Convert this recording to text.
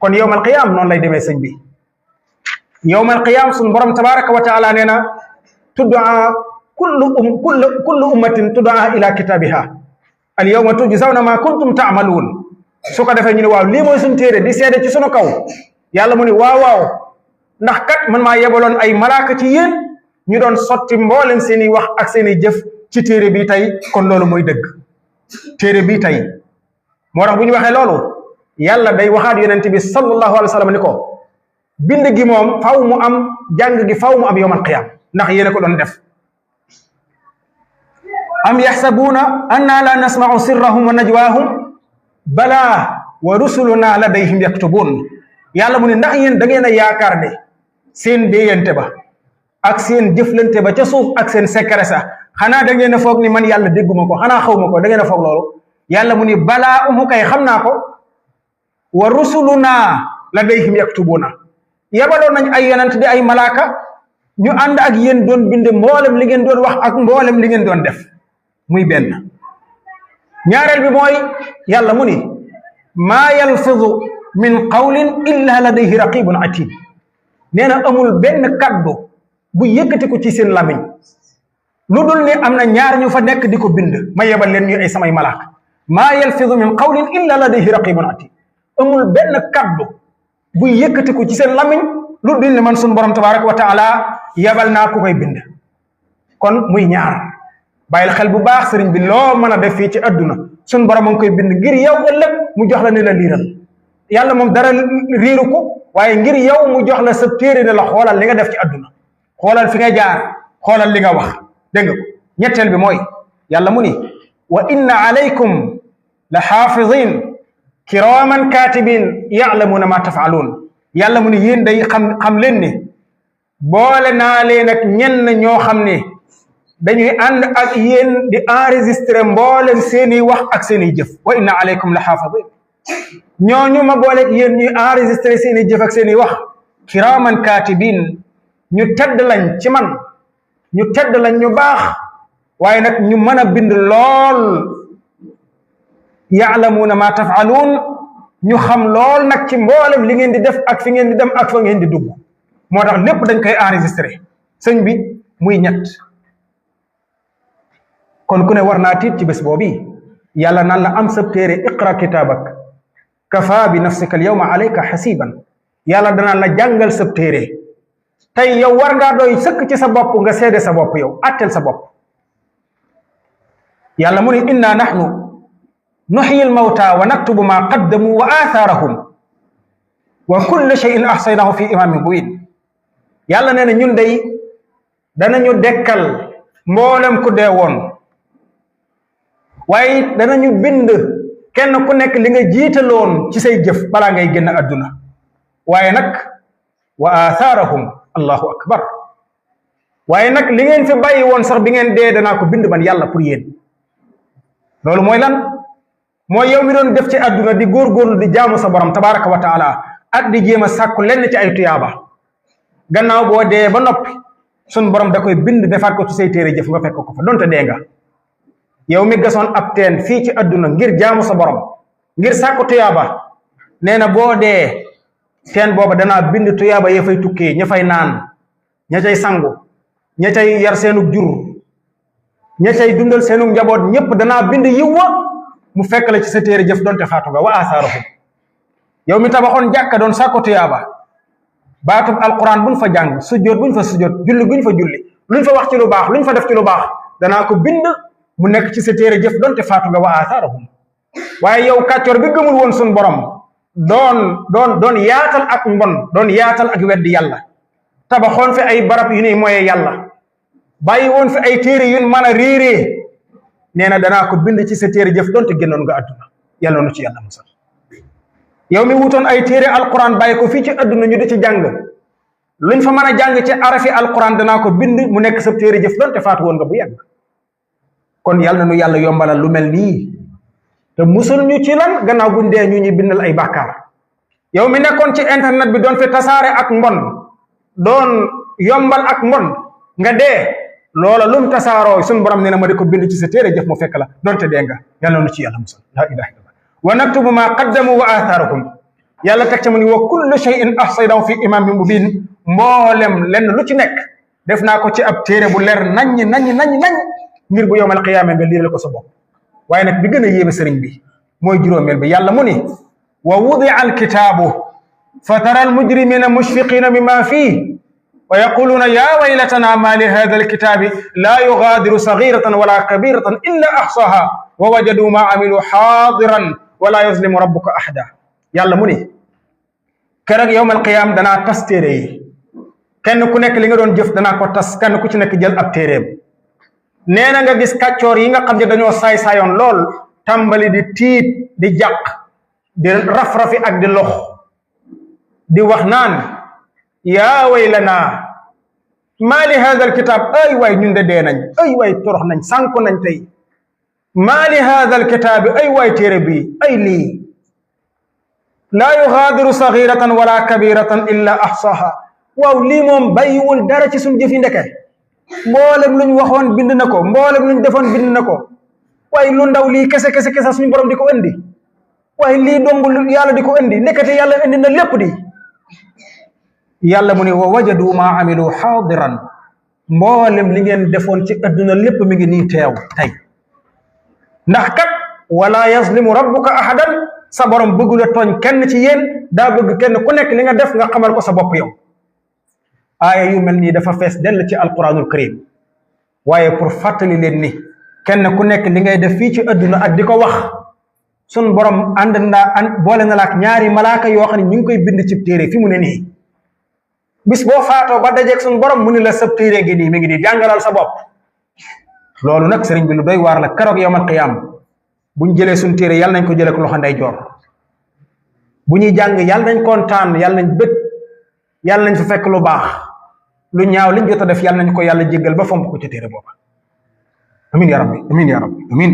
kon yawmal qiyaam noonu lay demee sëñ bi yawmal qiyaam suñu borom tabaraka wa taala nee na tuddaa kullu ummatin tuddaa ila kitabiha al yawma tujzawna ma kuntum taamaluun su ko defee ñu ne waaw lii mooy suñu téere di seede ci sunu kaw yàlla mu ni waaw ndax kat man maa yebaloon ay malaaka ci yéen ñu doon sotti mboolem seeni wax ak seeni jëf ci téere bi tey kon loolu mooy dëgg téere bi tey moo tax bu ñu waxee loolu yàlla day waxaat yonent bi sallallahu alayhi wa sallam ni ko bind gi moom faw mu am jàng gi faw mu am yawmal qiyaam ndax yéen a ko doon def am yaxsabuuna anna la nasma'u sirrahum wa najwaahum balaa wa rusuluna ladayhim yaktubuun yàlla mu ne ndax yéen da ngeen a yaakaar ne seen déeyante ba ak seen jëflante ba ca suuf ak seen secret sax xanaa da ngeen a foog ni man yàlla dégguma ko xanaa xawma ko da ngeen a foog loolu yàlla mu ni balaa kay xam naa ko wa rusuluna ladayhim yaktubuuna yabaloon nañ ay yonent di ay malaaka ñu ànd ak yéen doon bind mboolem li ngeen doon wax ak mboolem li ngeen doon def muy benn ñaareel bi mooy yàlla mu ni maa yalfidu min qawlin illa ladayhi raqibun atid nee na amul benn kaddu bu yëkkatiku ci seen lamiñ lu dul ne am na ñaar ñu fa nekk di ko bind ma yebal leen ñu ay samay malaaka maa yalfidu min qawlin illa ladayhi raqibun atid amul benn kaddu bu yëkkatiku ci seen lamiñ lu dul ne man suñu borom tabaraka wa taala yebal naa ku koy bind kon muy ñaar bàyyil xel bu baax sëriñ bi loo mën a def fii ci adduna suñu borom a ngi koy bind ngir yow ëllëg mu jox la ne la liiral yàlla moom dara riiru ko waaye ngir yow mu jox la sa téere ne la xoolal li nga def ci adduna xoolal fi nga jaar xoolal li nga wax dégg nga ko ñetteel bi mooy yàlla mu ni wa inna alaykum la xaafidin kiraman katibin ya'lamuna ma taf'alun yàlla mu ni yéen day xam leen ne boole naa leen ak ñenn ñoo xam ne dañuy ànd ak yéen di enregistré mboolem seeni wax ak seeni jëf wa inna alaykum la xaafidin ñooñu ma booleeg yéen ñuy enregistré seeni jëf ak seeni wax kiraman katibin ñu tedd lañ ci man ñu tedd lañ ñu baax waaye nag ñu mën a bind lool ya'lamuuna ma taf'aluun ñu xam lool nag ci mboolem li ngeen di def ak fi ngeen di dem ak fa ngeen di dugg moo tax lépp dañ koy enregistré sëñ bi muy ñett kon ku ne war naa tiit ci bés boobu yàlla naan la am sa téere iqra kitaabak kafa bi nafsika al yawma alayka xasiban yàlla danaan la jàngal sa téere tey yow war ngaa doy sëkk ci sa bopp nga seede sa bopp yow attel sa bopp yàlla mu ni inna nahnu nuxyi almawta wa naktubu ma qaddamu wa athaarahum wa kulla shay'in ahsaynahu fi imamin mubin yàlla nee na ñun day danañu dekkal mboolem ku dee woon waaye danañu bind kenn ku nekk li nga jiitaloon ci say jëf balaa ngay génn adduna waaye nag wa athaarahum allahu akbar waaye nag li ngeen fi bàyyi woon sax bi ngeen dee danaa ko bind man yàlla pour yéen loolu mooy lan mooy yow mi doon def ci adduna di góorgóorlu di jaamu sa borom tabaraka wa taala ak di jéem a sàkku lenn ci ay tuyaaba gannaaw boo dee ba noppi sun borom da koy bind defaat ko ci say téere jëf nga fekk ko fa donte dee nga yow mi gasoon ab teen fii ci adduna ngir jaamu sa borom ngir sàkku tuyaaba nee na boo dee teen booba danaa bind tuyaaba ya fay tukkee ña fay naan ña cay sangu ña cay yar seenu jur ña cay dundal seenu njaboot ñépp danaa bind yiwwa mu fekk la ci sa téere jëf doonte faatu nga wa asaarahum yow mi tabaxoon jàkka doon sàkku tuyaaba baatub alquran buñ fa jàng sujjoot buñ fa sujjoot julli guñ fa julli luñ fa wax ci lu baax luñ fa def ci lu baax danaa ko bind mu nekk ci sa téere jëf doonte faatu nga wa asaarahum waaye yow kàccoor bi gëmul woon suñ borom doon yaatal ak mbon doon yaatal ak weddi yàlla tabaxoon fi ay barab yu nuy moye yàlla bàyyi woon fi ay téere yun mën a réeree nee na danaa ko bind ci sa téere jëf doonte génnoon nga adduna yàlla nu ci yàlla musal yow mi wutoon ay téere alquran bàyyi ko fii ci adduna ñu di ci jàng luñ fa mën a jàng ci arafi alquran danaa ko bind mu nekk sa téere jëf doonte faatu woon nga bu yàgg kon yàlla nu yàlla yombalal lu mel nii te musul ñu ci lan gannaaw buñ dee ñu ñuy bindal ay bàkkaar yow mi nekkoon ci internet bi doon fi tasaare ak mbon doon yombal ak mbon nga dee loola lum tasaaroo suñ borom nee na ma di ko bind ci sa téere jëf mu fekk la donte dee nga yàlla nu ci yàlla musal la ilaha illallah wa naktubu ma qaddamu wa athaarahum yàlla teg ca mu ni wa kullu shay'in ahsaynahu fi imaamin mubin mboolem lenn lu ci nekk def naa ko ci ab téere bu leer naññ ngir bu yowmal qiyaama nga liiral ko sa bopp. waaye nag bi gën a yéeme sëriñ bi mooy juróomeel bi yàlla mu ni wa wudia alkitaabu fa tara almujrimina mushfiqina mimma fii wa yaquluuna yaa waylatana ma li hada alkitaabi laa yugaadiru sagiratan wala kabiratan illa ahsaha wa wajadu ma amilu xaadiran wala yuzlimu rabbuka ahada. yàlla mu ni keroog yowmal qiyaam danaa tas téere yi kenn ku nekk li nga doon jëf danaa ko tas kenn ku ci nekk jël ab téeréem. nee na nga gis kàccoor yi nga xam ne dañoo saay-saayoon lool tàmbali di tiit di jàq di raf-rafi ak di lox di wax naan yaa waylanaa maa li haada alkitaab ay waay ñun de dee nañ ay waay torox nañ sànku nañ tey maa li haada alkitaabi ay waay téere bi ay lii laa yugaadiru sagiratan wala kabiratan illa ahsaha waaw lii moom bàyyiwul dara ci suñ jëfi ndeke mboolem luñ waxoon bind na ko mboolem luñ defoon bind na ko waaye lu ndaw lii kese suñu borom di ko indi waaye lii dong yàlla di ko indi nekkate yàlla indi na lépp di. yàlla mu ne wa wajadu ma amilu xaadiran mboolem li ngeen defoon ci adduna lépp mi ngi nii teew tey ndax kat wala yazlimu rabbuka ahadan sa borom bëggul a tooñ kenn ci yéen daa bëgg kenn ku nekk li nga def nga xamal ko sa bopp yow. aaya yu mel nii dafa fees dell ci alquranul karim waaye pour fàttali leen ni kenn ku nekk li ngay def fii ci adduna ak di ko wax sun borom boole na la ak ñaari malaaka yoo xam ne ñu ngi koy bind ci téere fi mu ne nii bis boo faatoo ba dajeeg sun borom mu ni la sab téere gi nii mi ngi nii jàngalal sa bopp. loolu nag sëriñ bi lu doy waar la keroog yawmal qiyaam buñ jëlee suñ téere yàlla nañ ko jëlee ko loxo ndeyjoor bu ñuy jàng yàlla nañ kontaan yàlla nañ bët yàlla nañ fa fekk lu baax lu ñaaw liñ jot a def yàlla nañ ko yàlla jéggal ba fomp ko ci téere booba amin ya rabbi amin ya rabbi amin